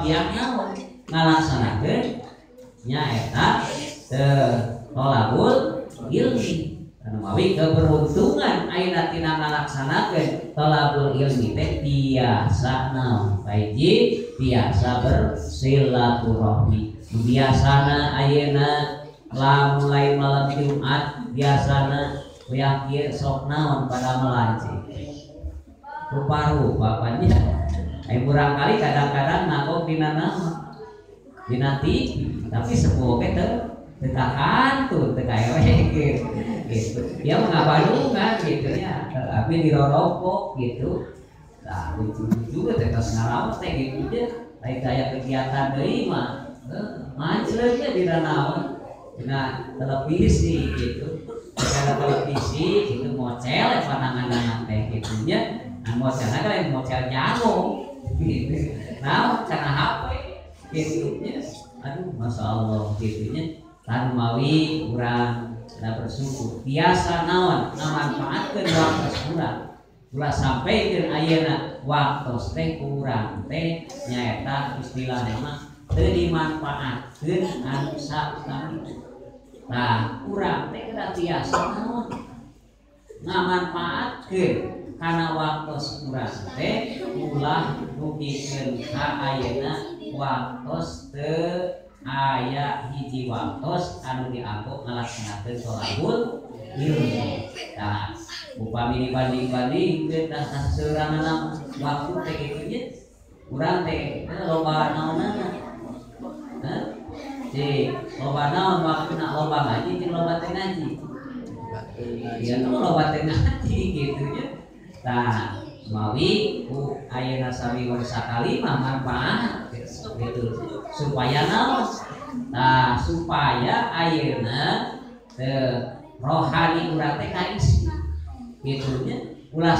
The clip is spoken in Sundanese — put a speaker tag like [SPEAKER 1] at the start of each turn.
[SPEAKER 1] Yang naon ngalaksanakeun nyaeta tolabul ilmi. Anu mawi keberuntungan ayeuna tina ngalaksanakeun tolabul ilmi teh biasa naon hiji biasa bersilaturahmi. Biasana ayeuna lamun lain malam Jumat biasana wayah kieu sok naon pada melanci rupa-rupa nya. Ai murangkali kadang-kadang nagog dina naon dina TV, tapi sepuh oge teu teu kakantun teu kaewek gitu. Dia mengabadungan gitu nya, tapi dirorokok gitu. Tah lucu juga teh tos ngaraos teh gitu nya. Lain gaya kegiatan deui mah mancleun nya dina naon dina televisi gitu. Dina televisi gitu mocel panangan teh gitu nya. Nah mocelna kan lain mocel jago gitu. Nah cenah HP gitu nya. Aduh masya Allah gitu nya. Tanu mawi urang da bersyukur biasa naon ngamanfaatkeun waktu urang. Ulah sampaikeun ayeuna waktu teh urang teh nyaeta istilahna mah teu dimanfaatkeun anu sautami. Tah urang teh kedah biasa naon ngamanfaatkeun kana waktu urang teh ulah rugikeun ka ayeuna waktos teu aya hiji waktos anu dianggap ngalaksanakeun tolabul ilmi. Tah upami dibanding-bandingkeun tah saseuranana waktu teh kitu nya urang teh loba naonana. Hah? Cik, loba naon waktuna loba ngaji jeung loba teh ngaji. Ya loba teh ngaji kitu nya. Tah mawi ku ayeuna sami sakali mah manfaat gitu supaya naon? Tah supaya ayeuna teh rohani urang teh kaisi kitu nya ulah